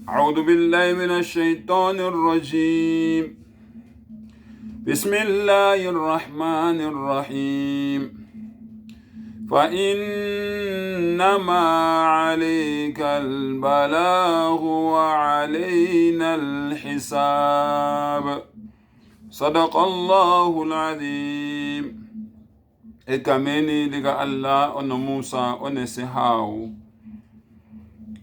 أعوذ بالله من الشيطان الرجيم بسم الله الرحمن الرحيم فإنما عليك البلاغ وعلينا الحساب صدق الله العظيم Egameni lika-Allah onomusa onesihawu.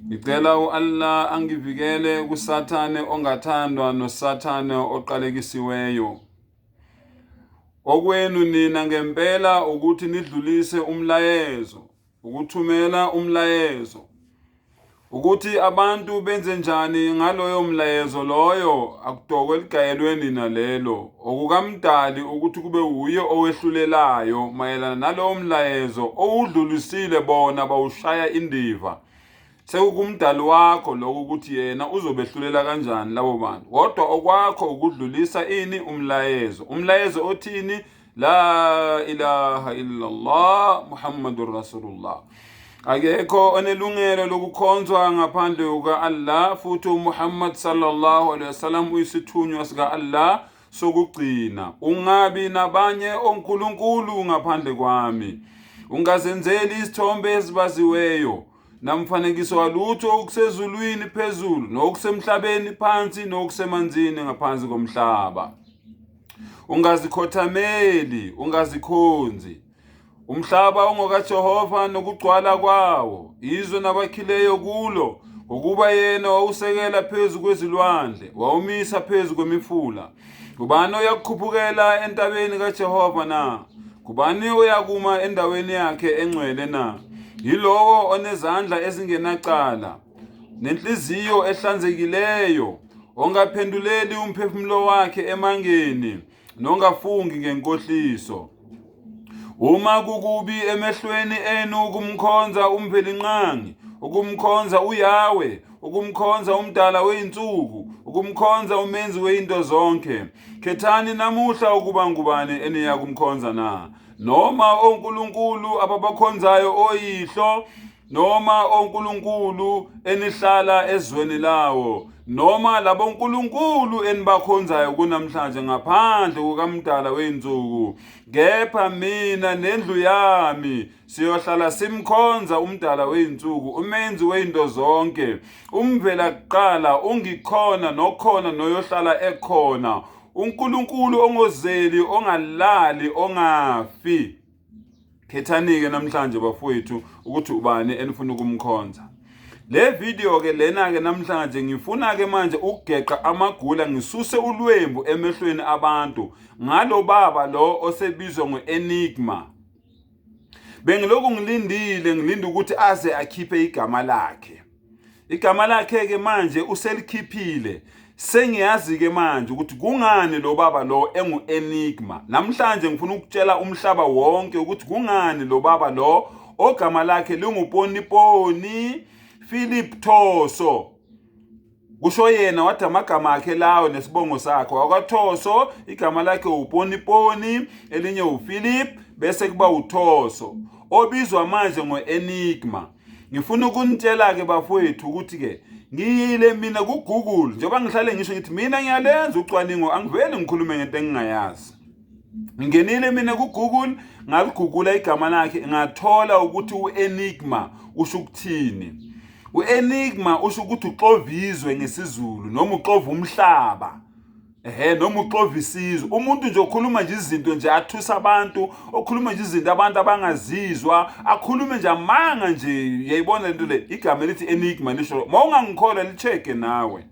Ngicela u-Allah angivikele kuSathane ongathandwa noSathane oqalekisiweyo. Okwenu nina ngempela ukuthi nidlulise umlayezo, ukuthumela umlayezo. Ukuthi abantu benze njani ngaloyo mlayezo loyo akudokwe ligayelwe nina lelo. Okukamdali ukuthi kube wuye owehlulelayo mayelana nalowo mlayezo owudlulisile bona bawushaya indiva. Sekukumdali wakho lokho ukuthi yena uzobehlulela kanjani labo bantu. Kodwa okwakho ukudlulisa ini umlayezo. Umlayezo othini? La ilaha illallah Muhammadur Rasulullah. Akekho onelungelo lokukhonzwa ngaphandle kuka-Allah futhi uMuhammad sallallahu alaihi wasallam uyisithunywa sika-Allah sokugcina. Ungabi nabanye onkulunkulu ngaphandle kwami. Ungazenzeli isithombe esibaziweyo namfanekiso walutho okusezulwini phezulu nokusemhlabeni phansi nokusemanzini ngaphansi komhlaba. Ungazikhothameli, ungazikhonzi. Umhlaba ungokaJehova nokugcwala kwawo, izwe nabakhileyo kulo, ngokuba yena wawusekela phezu kwezilwandle, wawumisa phezu kwemifula. Ngubani oyakukhuphukela entabeni kaJehova na? Ngubani oyakuma endaweni yakhe engcwele na? Yilowo onezandla ezingenacala nenhliziyo ehlanzekileyo, ongaphenduleli umphefumulo wakhe emangeni nongafungi ngenkohliso. Uma kukubi emehlweni enu ukumkhonza uMvelinqangi, ukumkhonza uYahweh, ukumkhonza umdala wey'nsuku, ukumkhonza umenzi wey'nto zonke, khethani namuhla ukuba ngubani eniya kumkhonza na? Noma onkulunkulu ababakhonzayo oyihlo, noma onkulunkulu enihlala ezweni lawo, noma labo nkulunkulu enibakhonzayo kunamhlanje ngaphandle kukamdala wey'nsuku. Kepha mina nendlu yami siyohlala simkhonza umdala wey'nsuku, umenzi wey'nto zonke, umvela kuqala, ungikhona nokhona noyohlala ekhona, uNkulunkulu ongozeli, ongalali, ongafi. Khethani-ke namhlanje bafowethu ukuthi ubani enifuna ukumkhonza. Le video ke lena ke namhlanje ngifuna ke manje ukugeqa amagula ngisuse ulwembu emehlweni abantu ngalo baba lo osebizwa ngo-Enigma. Bengilokhu ngilindile ngilinda ukuthi aze akhiphe igama lakhe. Igama lakhe ke manje uselikhiphile. Sengiyazi ke manje ukuthi kungani lo baba lo engu-Enigma. Namhlanje ngifuna ukutshela umhlaba wonke ukuthi kungani lo baba lo ogama lakhe linguPoniponi Philip Thoso. Kusho yena wathi amagama akhe lawo nesibongo sakhe wakwaThoso, igama lakhe uPoniponi, elinye uPhilip, bese kuba uThoso obizwa manje ngo-Enigma. Ngifuna ukunitshela-ke bafowethu ukuthi-ke ngiyile mina ku-Google, njengoba ngihlale ngisho ngithi mina ngiyalenza ucwaningo, angiveli ngikhulume ngento engingayazi. Ngingenile mina ku-Google ngaligugula igama lakhe ngathola ukuthi u-Enigma usho ukuthini. U-Enigma usho ukuthi uxova izwe ngesiZulu noma uxova umhlaba. Ehhe noma uxova isizwe. Umuntu nje okhuluma nje izinto nje athusa abantu, okhuluma nje izinto abantu abangazizwa, akhulume nje amanga nje. Uyayibona lento le, igama elithi Enigma lisho. Mawungangikholwa li-check-e nawe.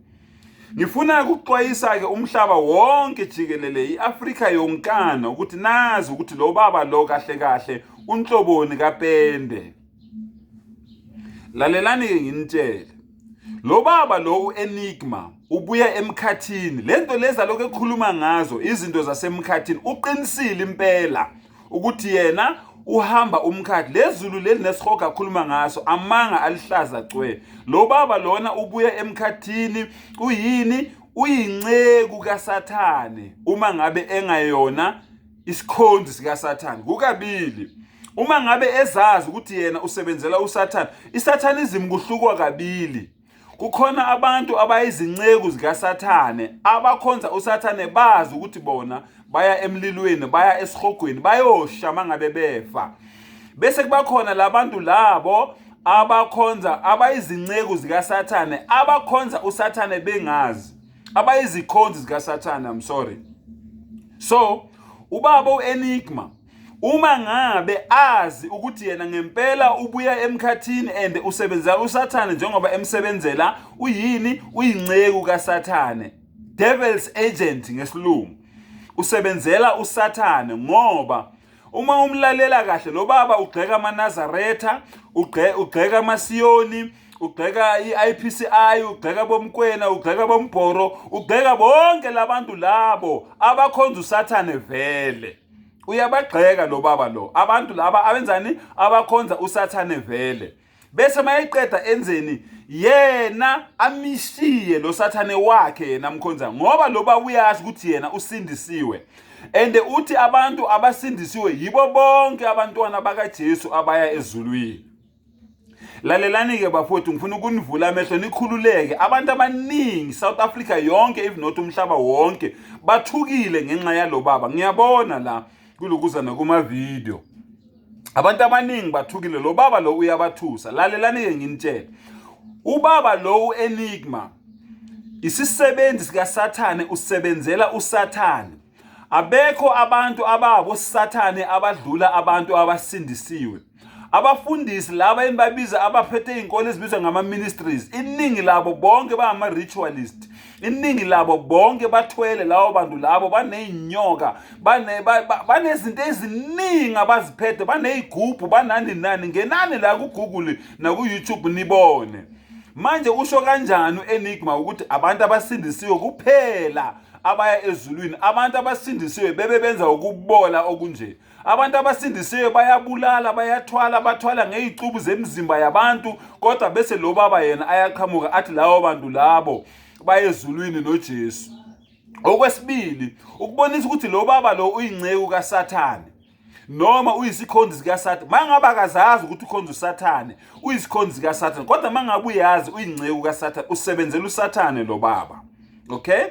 Ngifuna ukuxwayisa-ke umhlaba wonke jikelele, i-Afrika yonkana, ukuthi nazi ukuthi lo baba lo kahle kahle unhloboni kapende. Lalelani-ke nginitshele. Lo baba lo u-Enigma ubuya emkhathini. Le nto lezi alokhu ekhuluma ngazo, izinto zasemkhathini, uqinisile impela ukuthi yena uhamba umkhathi. Lezulu leli nesihogo akhuluma ngaso amanga alihlaza cwe. Lo baba lona ubuya emkhathini, uyini? Uyinceku kaSathane uma ngabe engayona isikhonzi sikaSathane. Kukabili. Uma ngabe ezazi ukuthi yena usebenzela uSathane, iSathanism kuhlukwa kabili. Kukhona abantu abayizinceku zikaSathane abakhonza uSathane bazi ukuthi bona baya emlilweni, baya esihogweni, bayosha mangabe befa. Bese kuba khona labantu labo abakhonza abayizinceku zikaSathane abakhonza uSathane bengazi, abayizikhonzi zikaSathane, I'm sorry. So ubaba uEnigma uma ngabe azi ukuthi yena ngempela ubuya emkhathini and usebenzela uSathane njengoba emsebenzela, uyini? Uyinceku kaSathane, devil's agent ngesilungu. Usebenzela uSathane ngoba uma umlalela kahle lo baba ugxeka amaNazaretha, ugxeka amaSiyoni, ugxeka i-IPCI, ugxeka bomkwena, ugxeka bombhoro, ugxeka bonke labantu labo abakhonza uSathane. Vele uyabagxeka lo baba lo, abantu laba abenzani, abakhonza uSathane vele. Bese mayeqeda enzeni yena? Amishiye lo sathane wakhe yena amkhonza, ngoba lo baba uyazi ukuthi yena usindisiwe and uthi abantu abasindisiwe yibo bonke abantwana bakaJesu abaya ezulwini. Lalelani-ke bafowethu, ngifuna ukunivula amehlo nikhululeke. Abantu abaningi South Africa yonke, if not umhlaba wonke, bathukile ngenxa yalo baba. Ngiyabona la kulokuza nakumavidiyo, abantu abaningi bathukile, lo baba lo uyabathusa. Lalelani-ke nginitshele, ubaba lo u-Enigma isisebenzi sikaSathane, usebenzela uSathane. Abekho abantu ababo Sathane abadlula abantu abasindisiwe. Abafundisi laba enibabiza abaphethe iy'nkolo ezibizwa ngama-ministries, iningi labo bonke bangama-ritualist, iningi labo bonke bathwele. Labo bantu labo baney'nyoka, banezinto eziningi abaziphethe, baney'gubhu, banani nani. Ngenani la ku-Google naku-YouTube nibone. Manje usho kanjani u-Enigma ukuthi abantu abasindisiwe kuphela abaya ezulwini, abantu abasindisiwe bebe benza ukubola okunje? Abantu abasindisiwe bayabulala, bayathwala, bathwala ngey'cubu zemizimba yabantu, kodwa bese lo baba yena ayaqhamuka athi labo bantu labo baye ezulwini noJesu. Okwesibili, ukubonisa ukuthi lo baba lo uyinceku kaSathane noma uyisikhonzi sikaSathane. Mangabe akazazi ukuthi ukhonza uSathane, uyisikhonzi sikaSathane, kodwa mangabe uyazi, uyinceku kaSathane, usebenzela uSathane lo baba. Okay,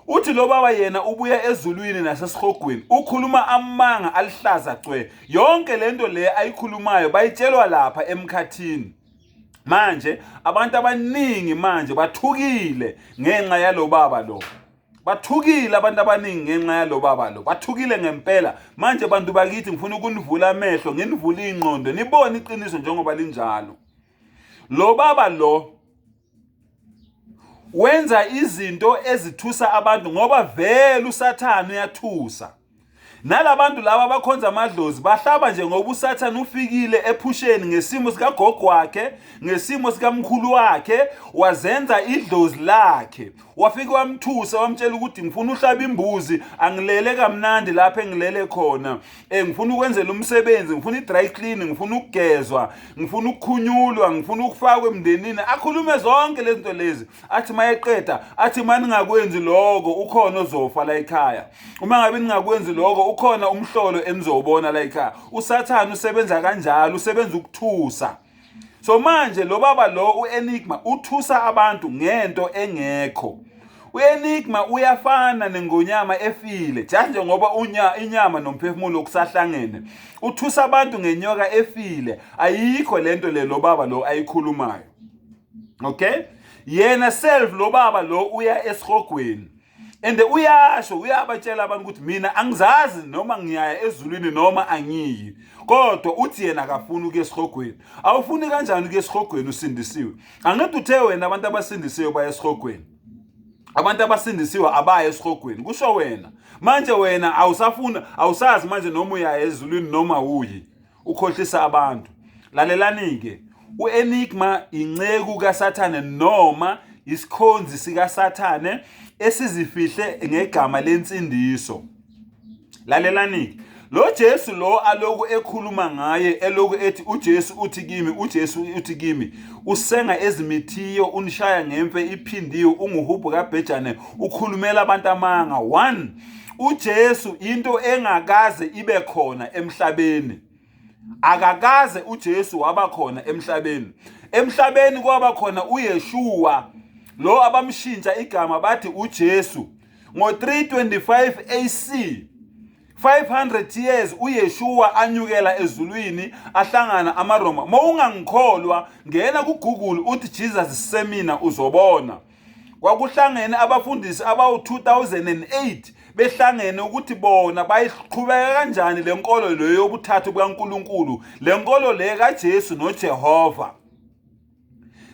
uthi lo baba yena ubuya ezulwini nasesihogweni. Ukhuluma amanga alihlaza cwe. Yonke lento le ayikhulumayo bayitshelwa lapha emkhathini. Manje abantu abaningi manje bathukile ngenxa yalo baba lo. Bathukile abantu abaningi ngenxa yalo baba lo, bathukile ngempela. Manje bantu bakithi, ngifuna ukunivula amehlo, nginivule ingqondo, nibone iqiniso njengoba linjalo. Lo baba lo wenza izinto ezithusa abantu ngoba vele uSathane uyathusa. Nalabantu laba abakhonza amadlozi bahlaba nje ngoba uSathane ufikile ephusheni ngesimo sikagogo wakhe, ngesimo sikamkhulu wakhe, wazenza idlozi lakhe. Wafike wamthusa, wamtshela ukuthi ngifuna uhlaba imbuzi, angilele kamnandi lapho engilele khona, ngifuna ukwenzela umsebenzi, ngifuna i-dry clean, ngifuna ukugezwa, ngifuna ukukhunyulwa, ngifuna ukufakwa emndenini. Akhulume zonke lezi zinto lezi, athi mayeqeda athi uma ningakwenzi lokho ukhona ozofa la ekhaya, uma ngabe ningakwenzi lokho ukhona umhlolo enizowubona la ekhaya. USathane usebenza kanjalo, usebenza ukuthusa. So manje lo baba lo uEnigma uthusa abantu ngento engekho. UEnigma uyafana nengonyama efile, just njengoba unya inyama nomphefumulo kusahlangene. Uthusa abantu ngenyoka efile. Ayikho lento le lo baba lo ayikhulumayo. Okay, yena self lo baba lo uya esihogweni and uyasho, uyabatshela abantu ukuthi mina angizazi noma ngiyaya ezulwini noma angiyi, kodwa uthi yena akafuni ukuya esihogweni. Awufuni kanjani ukuya esihogweni usindisiwe? Angithi uthe wena abantu abasindisiwe baya esihogweni? Abantu abasindisiwe abaya esihogweni, kusho wena. Manje wena awusafuna, awusazi manje noma uyaya ezulwini noma uyi. Ukhohlisa abantu. Lalelani-ke, u-Enigma inceku kaSathane noma isikhonzi sikaSathane esizifihle ngegama lensindiso. Lalelani-ke, lo Jesu lo aloku ekhuluma ngaye, eloku ethi uJesu uthi kimi, uJesu uthi kimi, usenga ezimithiyo, unishaya ngemfe iphindiwe, unguhubhu kabhejane, ukhulumela abantu amanga. One, uJesu into engakaze ibe khona emhlabeni. Akakaze uJesu waba khona emhlabeni. Emhlabeni kwaba khona uYeshua lo abamshintsha igama bathi uJesu ngo-325 AC. 500 years uYeshua anyukela ezulwini ahlangana amaRoma. Mawungangikholwa ngena kuGoogle uthi Jesus Seminar uzobona. Kwakuhlangene abafundisi abawu-2008 behlangene ukuthi bona bayiqhubeka kanjani le nkolo leyo yobuthathu bukaNkulunkulu, le nkolo le kaJesu noJehova.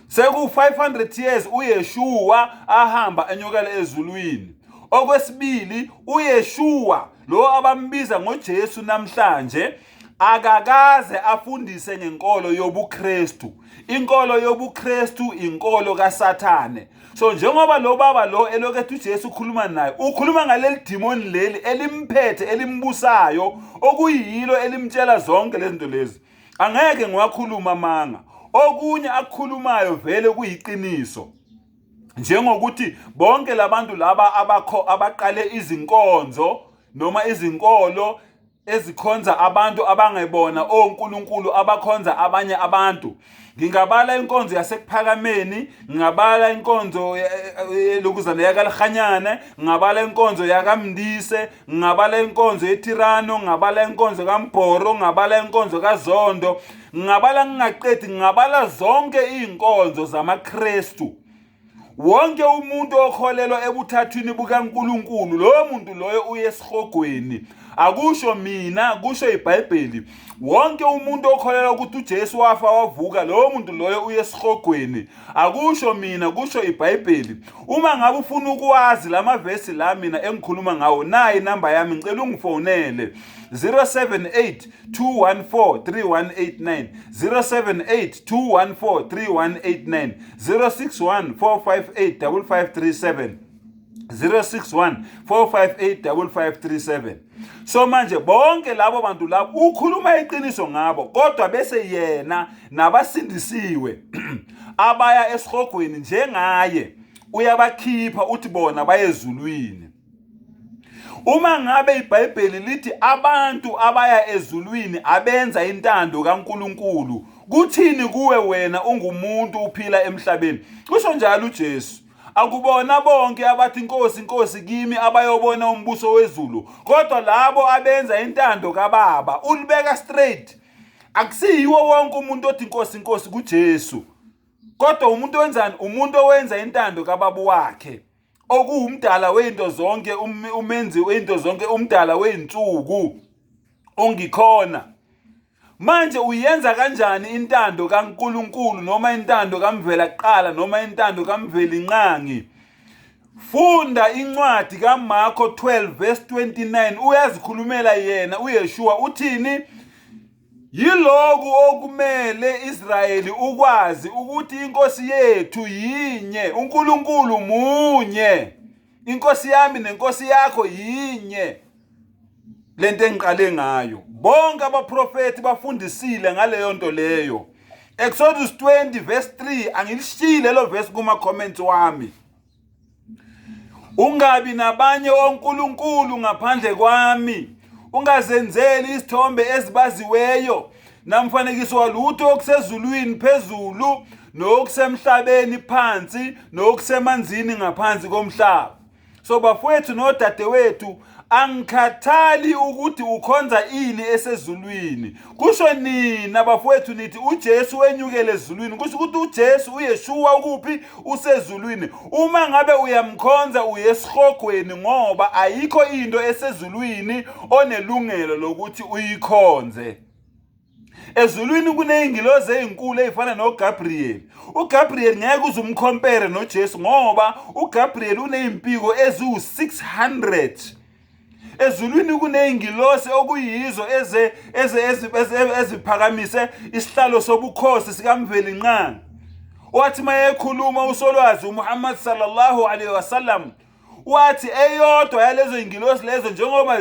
Seku-500 years uYeshua ahamba enyukela ezulwini. Okwesibili, uYeshua lo abambiza ngoJesu namhlanje akakaze afundise ngenkolo yobuKristu. Inkolo yobuKristu inkolo kaSathane. So njengoba lo baba lo elokhu ethi uJesu ukhuluma naye, ukhuluma ngaleli demoni leli elimphethe elimbusayo okuyilo elimtshela zonke lezi zinto lezi. Angeke ngiwakhuluma amanga. Okunye akukhulumayo vele kuyiqiniso. Njengokuthi bonke labantu laba abakho abaqale izinkonzo noma izinkolo ezikhonza abantu abangebona onkulunkulu abakhonza abanye abantu. Ngingabala inkonzo yaseKuphakameni, ngingabala inkonzo elokuzana yakaLihanyane, ngingabala inkonzo yakaMndise, ngingabala inkonzo yeTirano, ngingabala inkonzo kaMbhoro, ngingabala inkonzo kaZondo, ngingabala ngingaqedi, ngingabala zonke iy'nkonzo zamaKrestu. Wonke umuntu okholelwa ebuthathwini bukaNkulunkulu, loyo muntu loyo uye esihogweni. Akusho mina, kusho iBhayibheli. Wonke umuntu okholelwa ukuthi uJesu wafa wavuka, loyo muntu loyo uye esihogweni. Akusho mina, kusho iBhayibheli. Uma ngabe ufuna ukwazi lamavesi la mina engikhuluma ngawo, nayi inamba yami, ngicela ungifonele. 078 214 3189 078 214 3189 061 458 5537 061 458 5537. So manje bonke labo bantu labo ukhuluma iqiniso ngabo, kodwa bese yena nabasindisiwe abaya esihogweni njengaye uyabakhipha uthi bona bayezulwini. Uma ngabe iBhayibheli lithi abantu abaya ezulwini abenza intando kaNkulunkulu, kuthini kuwe wena ungumuntu uphila emhlabeni? Kusho njalo uJesu. Akubona bonke abathi Nkosi, Nkosi kimi abayobona umbuso wezulu, kodwa labo abenza intando kaBaba. Ulibeka straight. Akusiyiwo wonke umuntu othi Nkosi, Nkosi kuJesu, kodwa umuntu wenzani? Umuntu owenza intando kaBaba wakhe, okuwumdala wezinto zonke, umenzi wezinto zonke, umdala wezinsuku ongikhona. Manje uyenza kanjani intando kaNkulunkulu noma intando kaMvela kuqala noma intando kaMvelinqangi? Funda incwadi kaMarko 12 verse 29, uyazikhulumela yena uYeshua uthini? Yiloku okumele Israyeli ukwazi ukuthi inkosi yethu yinye, uNkulunkulu munye. Inkosi yami nenkosi yakho yinye. Lento engiqale ngayo. Bonke abaprofeti bafundisile ngaleyo nto leyo. Exodus 20 verse 3, angilishiyile lelo verse kuma comments wami. Ungabi nabanye onkulunkulu ngaphandle kwami. Ungazenzeli isithombe ezibaziweyo namfanekiso walutho okusezulwini phezulu nokusemhlabeni phansi nokusemanzini ngaphansi komhlaba. So bafowethu nodadewethu, angikhathali ukuthi ukhonza ini esezulwini. Kusho nina bafowethu nithi uJesu wenyukele ezulwini, kusho ukuthi uJesu uYeshua ukuphi? Usezulwini. Uma ngabe uyamkhonza uye esihogweni, ngoba ayikho into esezulwini onelungelo lokuthi uyikhonze. Ezulwini kuney'ngilozi ey'nkulu ey'fana noGabriel. UGabriel ngeke uze umkhompere noJesu ngoba uGabriel uney'mpiko eziwu-600. Ezulwini kuney'ngilosi okuyizo eziphakamise isihlalo sobukhosi sikaMvelinqangi. Wathi mayekhuluma usolwazi uMuhammad sallallahu alaihi wasallam, wathi eyodwa yalezo ingilosi lezo, njengoba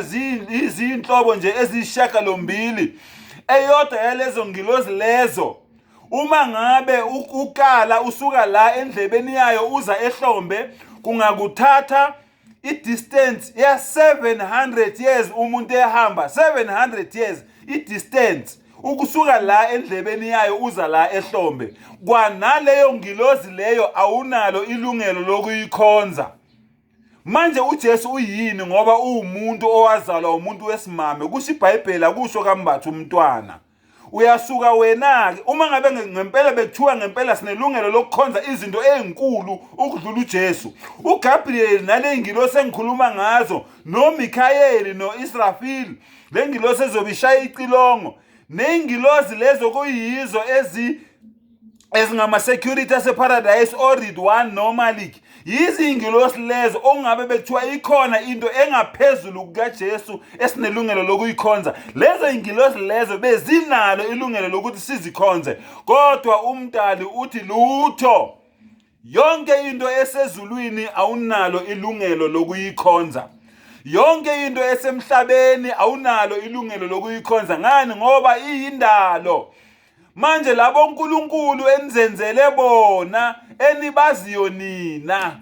izinhlobo nje eziyishiyagalombili, eyodwa yalezo ngilosi lezo uma ngabe ukala usuka la endlebeni yayo uza ehlombe, kungakuthatha i-distance ya 700 years umuntu ehamba 700 years i-distance. Ukusuka la endlebeni yayo uza la ehlombe. Kwanaleyo ngilozi leyo awunalo ilungelo lokuyikhonza. Manje uJesu uyini ngoba uwumuntu owazalwa umuntu wesimame kusho iBhayibheli akusho kaMbatha umntwana. Uyasuka wena-ke uma ngabe ngempela bekuthiwa ngempela sinelungelo lokukhonza izinto ey'nkulu ukudlula uJesu. UGabriel nale ngilosi engikhuluma ngazo noMikhayeli no-Israfil le ngilosi ezobe ishaya icilongo ney'ngilozi lezo kuyizo ezi ezingama-security aseparadise oRidwan noMalik yizingilosi lezo okungabe bekuthiwa ikhona into engaphezulu kukaJesu esinelungelo lokuyikhonza. Lezo ingilosi lezo bezinalo ilungelo lokuthi sizikhonze, kodwa uMdali uthi lutho. Yonke into esezulwini awunalo ilungelo lokuyikhonza. Yonke into esemhlabeni awunalo ilungelo lokuyikhonza. Ngani? Ngoba iyindalo. Manje labo nkulunkulu enizenzele bona enibaziyo nina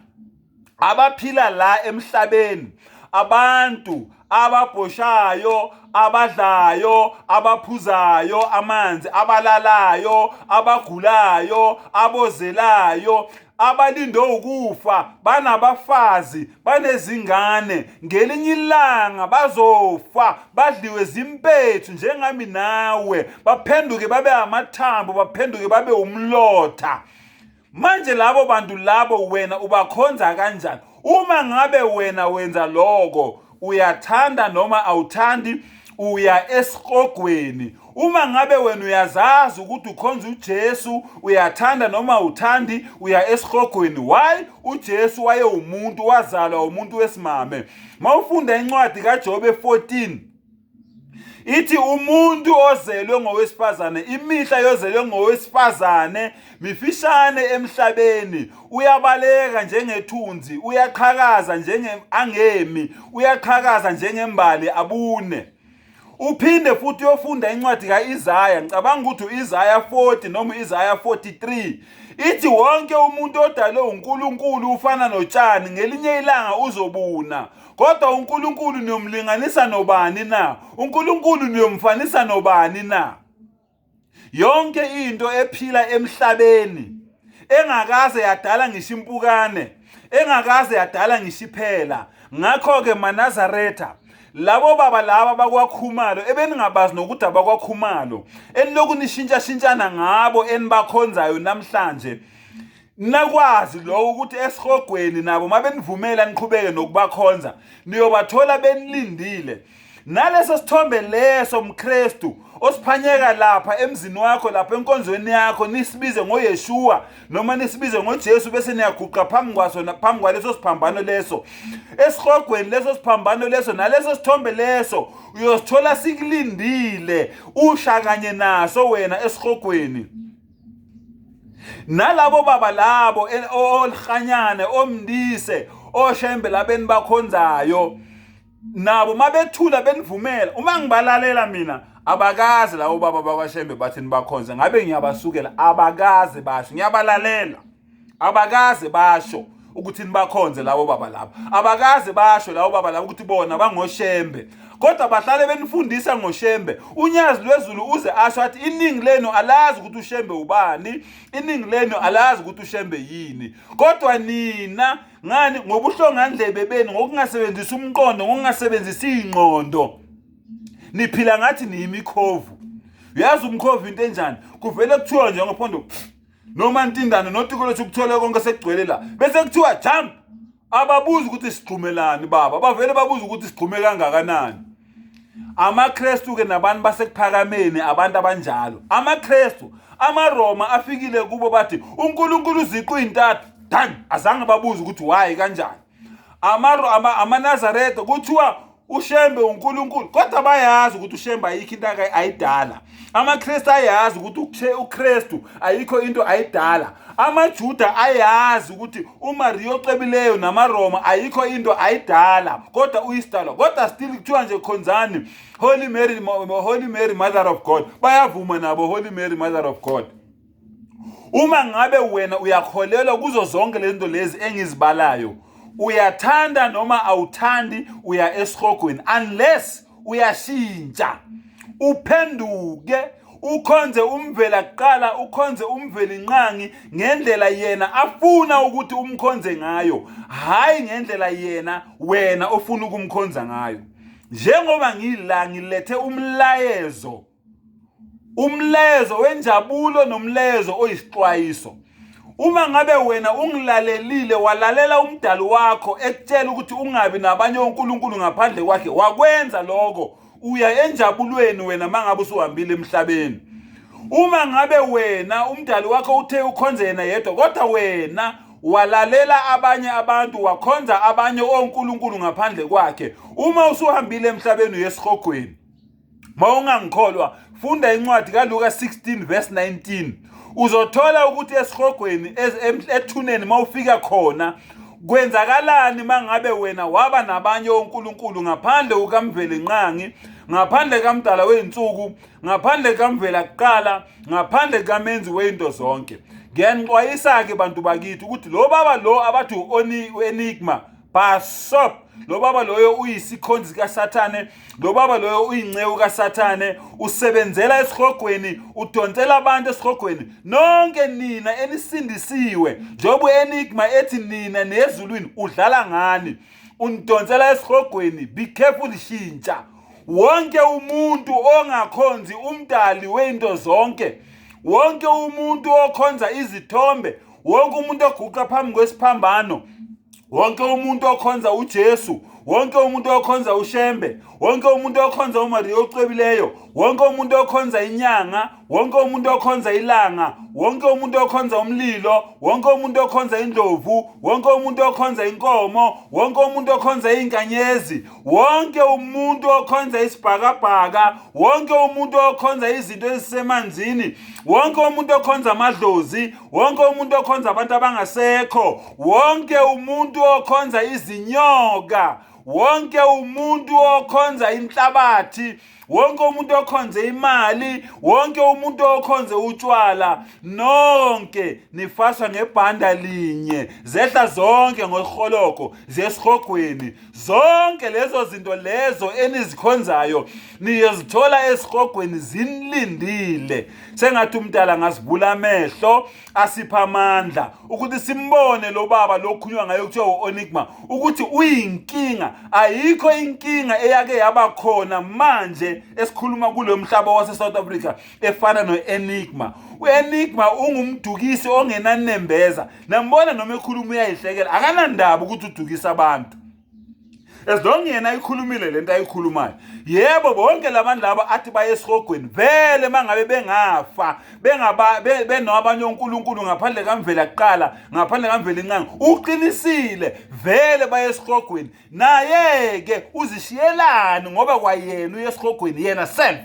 abaphila la emhlabeni abantu ababhoshayo abadlayo abaphuzayo amanzi abalalayo abagulayo abozelayo abalinde ukufa banabafazi banezingane ngelinye ilanga bazofa badliwe zimpethu njengami nawe baphenduke babe amathambo baphenduke babe umlotha manje labo bantu labo wena ubakhonza kanjani uma ngabe wena wenza lokho uyathanda noma awuthandi uya esihogweni uma ngabe wena uyazazi ukuthi ukhonza uJesu uyathanda noma uthandi uya esihogweni why uJesu wayewumuntu wazalwa umuntu wesimame mawufunda incwadi kaJobe 14 ithi umuntu ozelwe ngowesifazane imihla yozelwe ngowesifazane mifishane emhlabeni uyabaleka njengethunzi uyaqhakaza njenge angemi uyaqhakaza njengembali abune uphinde futhi uyofunda incwadi ka-Isaya ngicabanga ukuthi u-Isaya 40 noma u-Isaya 43 ithi wonke umuntu odalwe uNkulunkulu ufana notshani ngelinye ilanga uzobuna kodwa uNkulunkulu niyomlinganisa nobani na uNkulunkulu niyomfanisa nobani na Yonke into ephila emhlabeni engakaze yadala ngisho impukane engakaze yadala ngisho iphela ngakho-ke manazaretha labo baba laba bakwakhumalo ebeningabazi nokuthi abakwakhumalo eniloku nishintshashintshana ngabo enibakhonzayo namhlanje nakwazi lokho ukuthi esihogweni nabo mabenivumela niqhubeke nokubakhonza niyobathola benilindile naleso sithombe leso mKristu osiphanyeka lapha emzini wakho lapha enkonzweni yakho nisibize ngoYeshua noma nisibize ngoJesu bese niyaguqa phambi kwaso phambi kwaleso siphambano leso esihogweni leso siphambano leso naleso sithombe leso uyosithola sikulindile usha kanye naso wena esihogweni nalabo baba labo olihanyane omndise oshembe labeni bakhonzayo nabo mabethula benivumela uma ngibalalela mina abakaze labo baba bakwaShembe bathi nibakhonze ngabe ngiyabasukela abakaze basho ngiyabalalela abakaze basho ukuthi nibakhonze labo baba labo abakaze basho labo baba labo ukuthi bona bangoshembe kodwa bahlale benifundisa ngoshembe unyazi lwezulu uze asho athi iningi lenu alazi ukuthi ushembe ubani iningi lenu alazi ukuthi ushembe yini kodwa nina ngani ngobuhlongandlebe benu ngokungasebenzisi umqondo ngokungasebenzisi ingqondo niphila ngathi niyimikhovu uyazi umkhovu into enjani kuvele kuthiwa nje ngophondo noma ntindane notiko lethu kuthole konke sekugcwele la bese kuthiwa jump ababuzi ukuthi sigxumelani baba bavele babuza ukuthi sigxume kangakanani amaKristu ke nabantu basekuphakameni abantu abanjalo amaKristu amaRoma afikile kubo bathi uNkulunkulu uziqu intathu done azange babuze ukuthi why kanjani amaNazaretha kuthiwa uShembe uNkulunkulu kodwa bayazi ukuthi uShembe ayikho into ayidala amaKristu ayazi ukuthi uKristu ayikho into ayidala amaJuda ayazi ukuthi uMariya ocebileyo namaRoma ayikho into ayidala kodwa uyisidalwa kodwa still kuthiwa nje khonzani Holy Mary Holy Mary Mother of God bayavuma nabo Holy Mary Mother of God uma ngabe wena uyakholelwa kuzo zonke lezi zinto lezi engizibalayo uyathanda noma awuthandi uya esihogweni unless uyashintsha uphenduke Ukhonze umvela kuqala, ukhonze umvelinqangi ngendlela yena afuna ukuthi umkhonze ngayo, hhayi ngendlela yena wena ofuna ukumkhonza ngayo. Njengoba ngila ngilethe umlayezo, umlayezo wenjabulo nomlayezo oyisixwayiso. Uma ngabe wena ungilalelile, walalela umdali wakho ekutshela ukuthi ungabi nabanye onkulunkulu ngaphandle kwakhe, wakwenza lokho, uya enjabulweni wena mangabe usuhambile emhlabeni. Uma ngabe wena umdali wakho uthe ukhonze yena yedwa, kodwa wena walalela abanye abantu, wakhonza abanye onkulunkulu ngaphandle kwakhe, uma usuhambile emhlabeni uye esihogweni. Mawungangikholwa, funda incwadi kaLuka 16 verse 19. Uzothola ukuthi esihogweni, ethuneni mawufika khona kwenzakalani mangabe wena waba nabanye onkulunkulu ngaphandle kukaMvelinqangi, ngaphandle kamdala wezinsuku, ngaphandle kamvela kuqala, ngaphandle kamenzi weinto zonke. Ngiyanixwayisa-ke bantu bakithi ukuthi lo baba lo abathi u-Enigma basop, lo baba loyo uyisikhonzi kaSathane, lo baba loyo uyinceku kaSathane, usebenzela esihogweni, udonsela abantu esihogweni. Nonke nina enisindisiwe, njengoba u-Enigma ethi nina nezulwini, udlala ngani, unidonsela esihogweni. Be careful, shintsha. Wonke umuntu ongakhonzi umdali weinto zonke, wonke umuntu okhonza izithombe, wonke umuntu oguqa phambi kwesiphambano, wonke umuntu okhonza uJesu, wonke umuntu okhonza uShembe, wonke umuntu okhonza uMariya ocwebileyo, wonke umuntu okhonza inyanga, wonke umuntu okhonza ilanga, wonke umuntu okhonza umlilo, wonke umuntu okhonza indlovu, wonke umuntu okhonza inkomo, wonke umuntu okhonza izinkanyezi, wonke umuntu okhonza isibhakabhaka, wonke umuntu okhonza izinto ezisemanzini, wonke umuntu okhonza amadlozi, wonke umuntu okhonza abantu abangasekho, wonke umuntu okhonza izinyoka, wonke umuntu okhonza inhlabathi, wonke umuntu okhonze imali, wonke umuntu okhonze utshwala, nonke nifaswa ngebhanda linye, zehla zonke ngohologo ziyesihogweni. Zonke lezo zinto lezo enizikhonzayo niyozithola esihogweni zinilindile. Sengathi umdala angasivula amehlo, asipha amandla ukuthi simbone lo baba lokhunywa ngayo kuthiwa u-Enigma ukuthi uyinkinga. Ayikho inkinga eyake yaba khona manje esikhuluma kulo mhlaba wase-South Africa efana no-Enigma. U-Enigma ungumdukisi ongenanembeza. Nambona noma ekhuluma uyayihlekela, akanandaba ukuthi udukisa abantu. As long yena ayikhulumile lento ayikhulumayo. Yebo, bonke labantu laba athi baye esihogweni vele mangabe bengafa bengaba benabanye onkulunkulu ngaphandle kamvela kuqala, ngaphandle kamvela inqangi, uqinisile vele baye esihogweni. Naye ke uzishiyelani ngoba kwayena uye esihogweni yena self.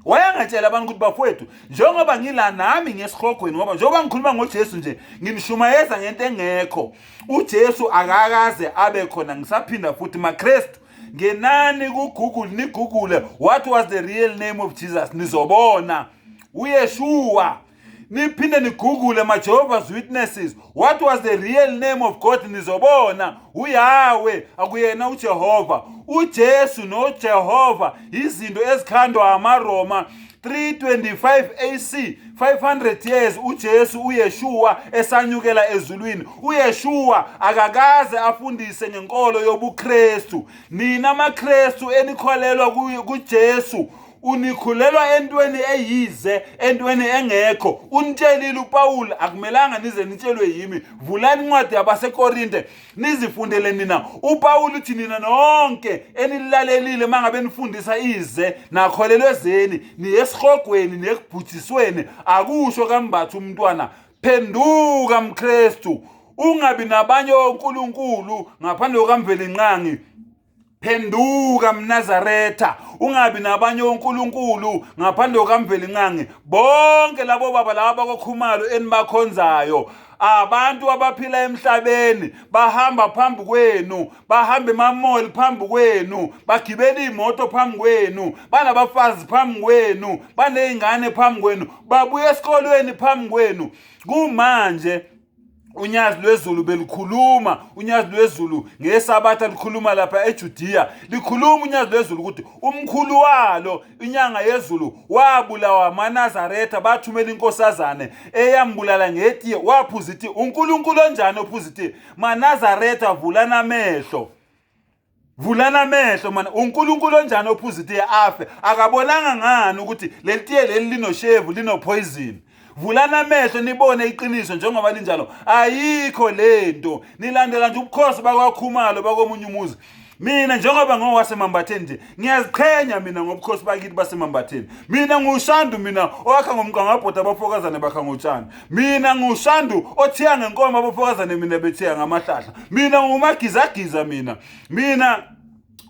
Wayengatshela abantu ukuthi bafowethu, njengoba ngila nami ngesihogweni, ngoba njengoba ngikhuluma ngoJesu nje nginishumayeza ngento engekho. uJesu akakaze abe khona. Ngisaphinda futhi maKristu, ngenani ku-Google nigoogle what was the real name of Jesus, nizobona uYeshua. Niphinde nigoogle ma-Jehovah's Witnesses what was the real name of God, nizobona uYahweh, akuyena uJehova. uJesu noJehova izinto ezikhandwa amaRoma 325 AC, 500 years uJesu uYeshua esanyukela ezulwini. uYeshua akakaze afundise ngenkolo yobuKristu. Nina maKristu enikholelwa kuJesu, unikhulelwa entweni eyize, entweni engekho. Unitshelile uPaul, akumelanga nize nitshelwe yimi. Vulani incwadi yabaseKorinte nizifundele nina. uPaul uthi nina nonke enilalelile mangabe nifundisa ize nakholelwe ezeni, niye esihogweni nekubhujisweni. Akusho kambatha umntwana. Phenduka mKristu, ungabi nabanye onkulunkulu ngaphandle kukaMvelinqangi. Phenduka mNazaretha, ungabi nabanye onkulunkulu ngaphandle kukaMvelinqangi. Bonke labo baba laba bakoKhumalo enibakhonzayo, abantu abaphila emhlabeni bahamba phambi kwenu, bahamba emamoli phambi kwenu, bagibela iy'moto phambi kwenu, banabafazi phambi kwenu, baney'ngane phambi kwenu, babuya esikolweni phambi kwenu. Kumanje Unyazi lwezulu belikhuluma, unyazi lwezulu ngesabatha likhuluma lapha eJudiya, likhuluma unyazi lwezulu ukuthi umkhulu walo inyanga yezulu wabulawa amaNazaretha, bathumela inkosazane eyambulala ngetiye, waphuza itiye. UNkulunkulu onjani ophuza itiye? MaNazaretha, vulana amehlo. Vulana amehlo mana, uNkulunkulu onjani ophuza itiye afe? Akabonanga ngani ukuthi leli tiye leli linoshevu, linopoison? Vulana amehlo nibone iqiniso njengoba linjalo. Ayikho lento, nilandela nje ubukhosi bakwaKhumalo bakomunye umuzi. Mina njengoba ngowaseMambatheni nje ngiyaziqhenya mina ngobukhosi bakithi baseMambatheni. Mina ngushandu mina owakha ngomqangabhoda, abafokazane bakha ngotshani. Mina ngushandu othiya ngenkomo, abafokazane mina bethiya ngamahlahla. Mina ngumagizagiza mina. Mina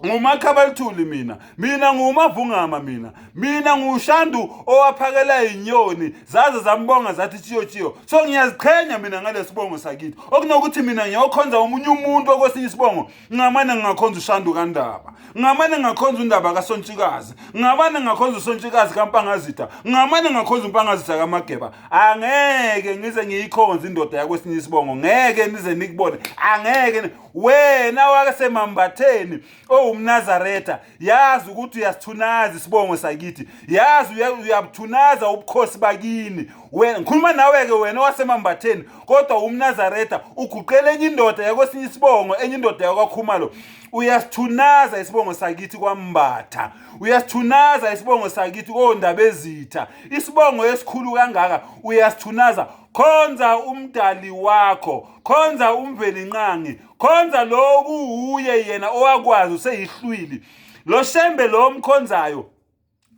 ngumakhabalithuli mina. Mina ngumavungama mina. Mina ngushandu owaphakela inyoni zaze zambonga zathi chiyo chiyo. So ngiyaziqhenya mina ngalesibongo sakithi. Okunokuthi mina ngiyokhonza omunye umuntu okwesinye isibongo, ngamane ngingakhonza ushandu kaNdaba, ngamane ngingakhonza uNdaba kaSontshikazi, ngamane ngingakhonza uSontshikazi kaMpangazitha, ngamane ngingakhonza uMpangazitha kaMageba. Angeke ngize ngiyikhonze indoda yakwesinye isibongo, ngeke nize nikubone, angeke. Wena wasemambatheni owumNazaretha, yazi ukuthi uyasithunaza isibongo sakithi, yazi uyabuthunaza ubukhosi bakini. Wena ngikhuluma nawe-ke, wena wasemambatheni kodwa umNazaretha, uguqela enye indoda yakwesinye isibongo, enye indoda yakwaKhumalo. Uyasithunaza isibongo sakithi kwaMbatha, uyasithunaza isibongo sakithi koNdabezitha, isibongo esikhulu kangaka uyasithunaza. Khonza umdali wakho, khonza uMvelinqangi, khonza lo kuwuye yena owakwazi useyihlwili. Lo Shembe lo omkhonzayo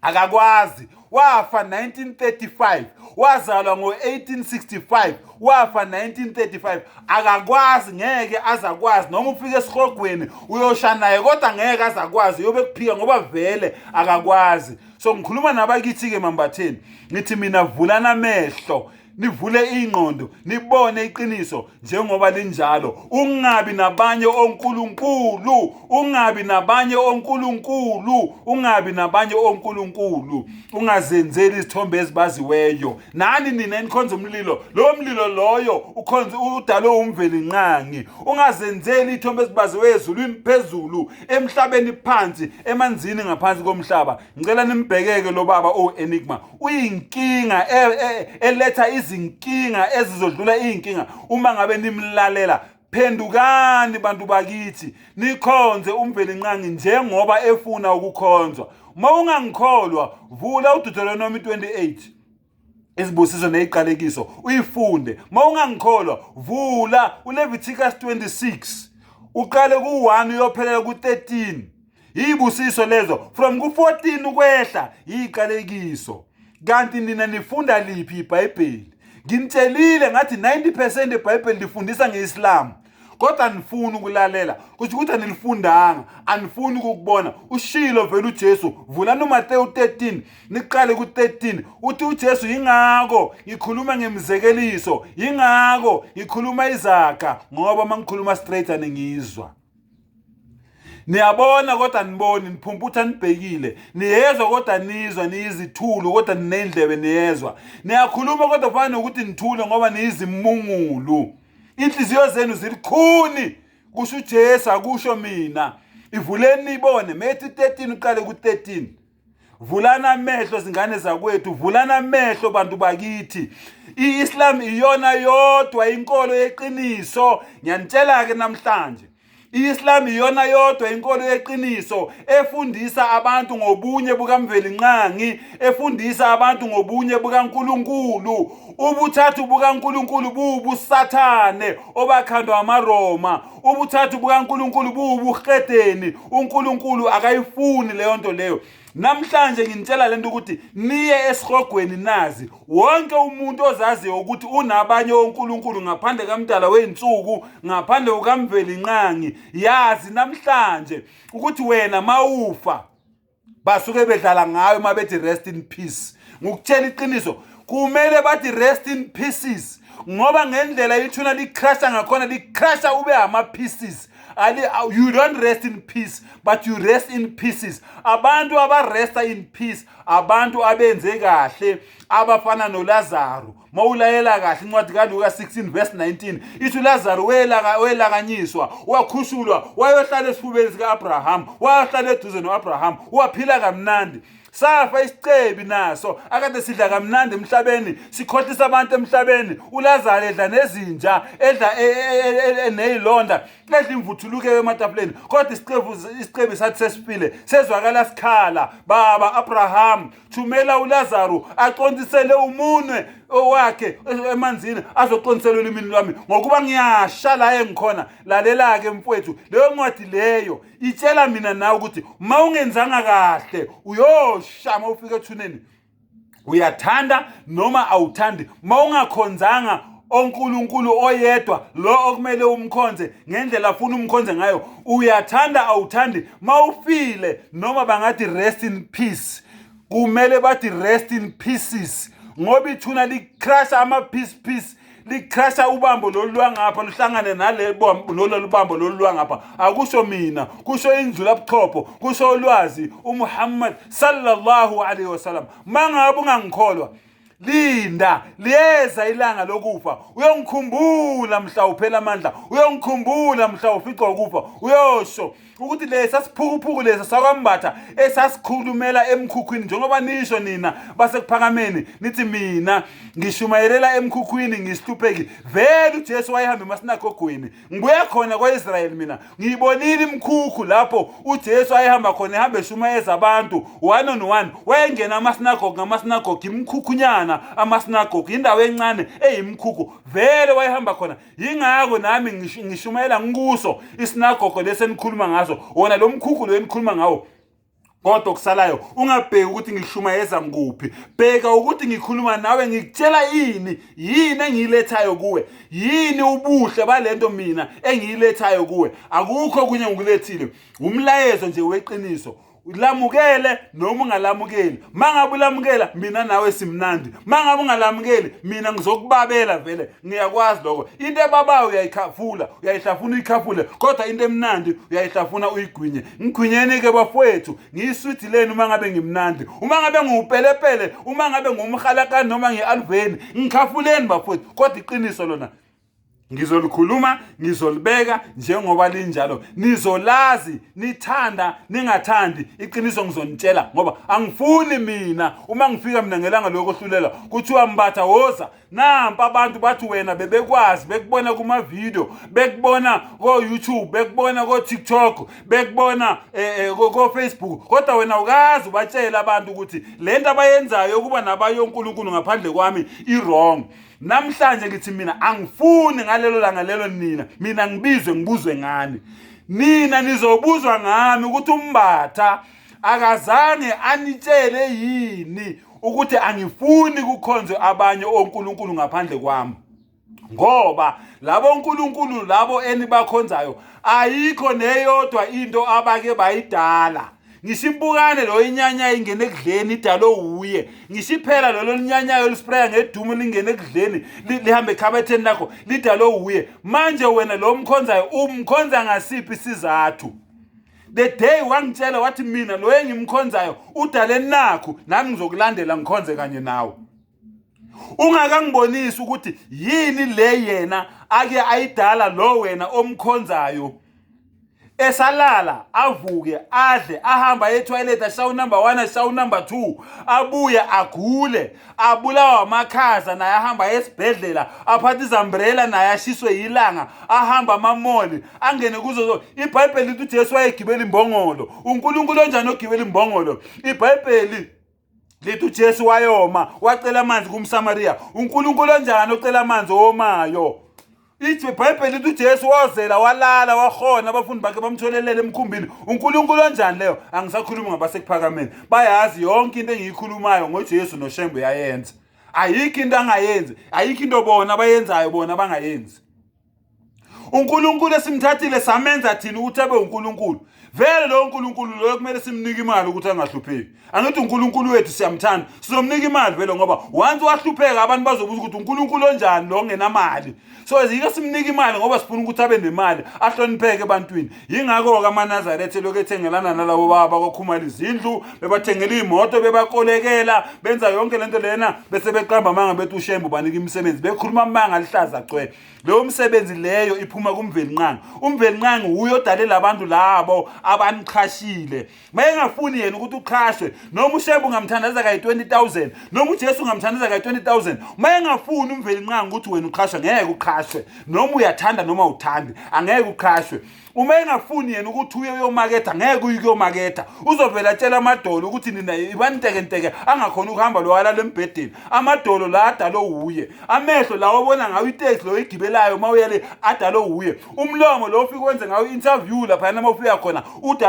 akakwazi, wafa 1935, wazalwa ngo-1865, wafa 1935, akakwazi, ngeke azakwazi. Noma ufike esihogweni uyosha naye, kodwa ngeke azakwazi, uyobe kuphika ngoba vele akakwazi. So ngikhuluma nabakithi-ke Mambatheni, ngithi mina vulana amehlo, nivule ingqondo, nibone iqiniso njengoba linjalo. Ungabi nabanye onkulunkulu, ungabi nabanye onkulunkulu, ungabi nabanye onkulunkulu, ungazenzeli izithombe ezibaziweyo. Nani nina enikhonza umlilo, lowo mlilo loyo ukhonza udalwe uMvelinqangi. Ungazenzeli izithombe ezibaziweyo ezulwini phezulu, emhlabeni phansi, emanzini ngaphansi komhlaba. Ngicela nimbhekeke lo baba o-Enigma, uyinkinga eletha izinkinga ezizodlula iy'nkinga uma ngabe nimlalela. Phendukani bantu bakithi, nikhonze uMvelinqangi njengoba efuna ukukhonzwa. Uma ungangikholwa, vula uDeuteronomy 28, izibusiso neziqalekiso, uyifunde. Uma ungangikholwa, vula uLeviticus 26, uqale ku-1 uyophelela ku-13. Yibusiso lezo, from ku-14 ukwehla yiqalekiso. Kanti nina nifunda liphi iBhayibheli? Nginitshelile ngathi 90% eBhayibheli lifundisa ngeIslam, kodwa anifuni ukulalela. Kusho ukuthi anilifundanga, anifuni ukukubona. Ushilo vele uJesu, vulani uMateyu 13, niqale ku-13, uthi uJesu, yingakho ngikhuluma ngemizekeliso, yingakho ngikhuluma izaga, ngoba uma ngikhuluma straight aningizwa. Niyabona kodwa niboni, niphumputha nibhekile, niyezwa kodwa nizwa, niyizithulu kodwa ninendlebe niyezwa, niyakhuluma kodwa kufana nokuthi nithule ngoba niyizimungulu. Inhliziyo zenu zilikhuni, kusho uJesu, akusho mina. Ivuleni nibone, Matthew 13 uqale ku-13. Vulana amehlo zingane zakwethu, vulana amehlo bantu bakithi. I-Islam iyona yodwa inkolo yeqiniso. Ngiyanitshela-ke namhlanje, i-Islam iyona yodwa inkolo yeqiniso efundisa abantu ngobunye bukaMvelinqangi, efundisa abantu ngobunye bukaNkulunkulu. Ubuthathu bukaNkulunkulu buwubusathane obakhandwa amaRoma. Ubuthathu bukaNkulunkulu buwubuhedeni. uNkulunkulu akayifuni leyo nto leyo. Namhlanje nginitshela lento ukuthi niye esihogweni nazi. Wonke umuntu ozaziyo ukuthi unabanye onkulunkulu ngaphandle kaMdala wezinsuku, ngaphandle kukaMvelinqangi, yazi namhlanje ukuthi wena mawufa basuke bedlala ngayo uma bethi rest in peace. Ngukutshela iqiniso, kumele bathi rest in pieces, ngoba ngendlela ithuna licrasha ngakhona, licrasha ube ama-pieces. Ali, you don't rest in peace, but you rest in pieces. Abantu abaresta in peace, abantu abenze kahle, abafana noLazaru. Mawulayela kahle incwadi kaLuka 16 verse 19 ithi uLazaru welakanyiswa, wakhushulwa, wayohlala esifubeni sika-Abraham, wayohlala eduze no-Abraham, waphila kamnandi. Safa isicebi naso akade sidla kamnandi emhlabeni, sikhohlisa abantu emhlabeni. ULazaru edla nezinja, edla neyilonda, edla imvuthuluke ematafuleni, kodwa isicebi sathi sesifile, sezwakala sikhala, baba Abraham, thumela uLazaru aqondisele umunwe owakhe emanzini, azoqondisela olimini lwami, ngokuba ngiyasha la engikhona. Lalela-ke mfowethu, leyo ncwadi leyo itshela mina nawe ukuthi uma ungenzanga kahle uyosha uma ufika ethuneni. Uyathanda noma awuthandi, uma ungakhonzanga oNkulunkulu oyedwa lo okumele umkhonze ngendlela afuna umkhonze ngayo, uyathanda awuthandi, mawufile noma bangathi rest in peace, kumele bathi rest in pieces, ngoba ithuna licrasha ama-piece piece, licrasha ubambo lolu lwangapha luhlangane nale lolu lubambo lolu lwangapha. Akusho mina, kusho inzulabuchopho, kusho ulwazi uMuhammad sallallahu alaihi wasallam. Mangabe ungangikholwa, linda, liyeza ilanga lokufa, uyongikhumbula mhla uphela amandla, uyongikhumbula mhla uficwa ukufa, uyosho ukuthi lesa siphukuphuku lesa sakwambatha esasikhulumela emkhukhwini, njengoba nisho nina basekuphakameni nithi mina ngishumayelela emkhukhwini, ngisihlupheki. Vele uJesu wayehamba emasinagogweni, ngibuya khona kwa-Israyeli mina, ngiyibonile imkhukhu lapho uJesu ayehamba khona, ehamba eshumayeza abantu one on one. Wayengena amasinagogi ngamasinagogi, imkhukhunyana amasinagogi, indawo encane eyimkhukhu, vele wayehamba khona. Yingakho nami ngishumayela ngikuso isinagogo lesi enikhuluma ngaso, wona lo mkhukhu lo enikhuluma ngawo. Kodwa okusalayo, ungabheki ukuthi ngishumayeza ngikuphi, bheka ukuthi ngikhuluma nawe ngikutshela ini, yini engiyilethayo kuwe, yini ubuhle balento mina engiyilethayo kuwe. Akukho okunye ngikulethile, umlayezo nje weqiniso. Ulamukele noma ungalamukeli, mangabe ulamukela mina nawe simnandi, mangabe ungalamukeli mina ngizokubabela, vele ngiyakwazi lokho. Into ebabayo uyayikhafula, uyayihlafuna uyikhafule, kodwa into emnandi uyayihlafuna uyigwinye. Ngigwinyeni-ke bafowethu, ngiyiswidi leni uma ngabe ngimnandi, uma ngabe ngiwupelepele, uma ngabe ngumhalakani noma ngi-alveni, ngikhafuleni bafowethu, kodwa iqiniso lona ngizolikhuluma, ngizolibeka njengoba linjalo. Nizolazi nithanda ningathandi, iqiniso ngizonitshela, ngoba angifuni mina uma ngifika mina ngelanga lokuhlulela kuthiwa Mbatha woza, nampa abantu bathi wena bebekwazi, bekubona kuma-video, bekubona ko-YouTube, bekubona ko-TikTok, bekubona ko-Facebook, kodwa wena ukazi ubatshela abantu ukuthi le nto abayenzayo yokuba nabayo uNkulunkulu ngaphandle kwami i-wrong. Namhlanje ngithi mina angifuni ngalelo langa lelo nina mina ngibizwe ngibuzwe ngani. Nina nizobuzwa ngami ukuthi uMbatha akazange anitshele yini ukuthi angifuni kukhonzwe abanye onkulunkulu ngaphandle kwami, ngoba labo nkulunkulu labo enibakhonzayo ayikho neyodwa into abake bayidala. Ngisho impukane lo inyanya ingene ekudleni idalo wuye, ngisho iphela lolo linyanyayo lispraya ngedumo lingene ekudleni lihambe ekhabetheni lakho lidalo wuye. Manje wena lo mkhonzayo umkhonza ngasiphi isizathu? The day wangitshela wathi mina lo engimkhonzayo udale nakhu, nami ngizokulandela ngikhonze kanye nawe. Ungakangibonisi ukuthi yini le yena ake ayidala lo wena omkhonzayo, esalala avuke adle ahamba etoilet, ashaye number 1, ashaye number 2, abuye agule, abulawa amakhaza naye, ahamba esibhedlela, aphathe izambrela naye, ashiswe yilanga, ahamba amamoli, angene kuzo. IBhayibheli lithi uJesu wayegibela imbongolo. UNkulunkulu onjani ogibela imbongolo? IBhayibheli lithi uJesu wayoma wacela amanzi kumSamariya. UNkulunkulu onjani ocela amanzi owomayo? Ithi iBhayibheli lithi uJesu wazela walala wahona, abafundi bakhe bamtholelele emkhumbini. UNkulunkulu onjani leyo? Angisakhulumi ngabasekuphakameni, bayazi yonke into engiyikhulumayo ngoJesu noShembe uyayenza. Ayikho into angayenzi, ayikho into bona abayenzayo bona abangayenzi. UNkulunkulu esimthathile samenza thina ukuthi abe uNkulunkulu. Vele lowo Nkulunkulu loyo kumele simnike imali ukuthi angahlupheki. Angithi uNkulunkulu wethu siyamthanda, sizomnika imali vele ngoba once wahlupheka abantu bazobuza ukuthi uNkulunkulu onjani lo ongenamali. So yike simnike imali ngoba sifuna ukuthi abe nemali, ahlonipheke ebantwini. Yingakho-ke amaNazaretha elokhu ethengelana nalabo baba kwakhumala izindlu, bebathengela iy'moto, bebakolekela, benza yonke lento lena bese beqamba amanga bethi uShembe ubanika imisebenzi, bekhuluma amanga alihlaza cwe. Leyo msebenzi leyo iphuma kuMvelinqangi. UMvelinqangi wuye odale labantu labo abaniqhashile. Mayengafuni yena ukuthi uqhashwe, noma uShembe ungamthandaza kayi-20,000, noma uJesu ungamthandaza kayi-20,000, mayengafuni uMvelinqangi ukuthi wena uqhashwe, ngeke uqhashwe. Noma uyathanda noma uthandi, angeke uqhashwe. Uma engafuni yena ukuthi uye uyomaketha, ngeke uye kuyomaketha. Uzovela atshela amadolo ukuthi nina ibantekenteke, angakhona ukuhamba lo alala embhedeni. Amadolo la adalo wuye, amehlo la obona ngawo iteksi lo igibelayo uma uya le adalo wuye, umlomo lo ofike wenze ngawo i-interview laphayana uma ufika khona udalo.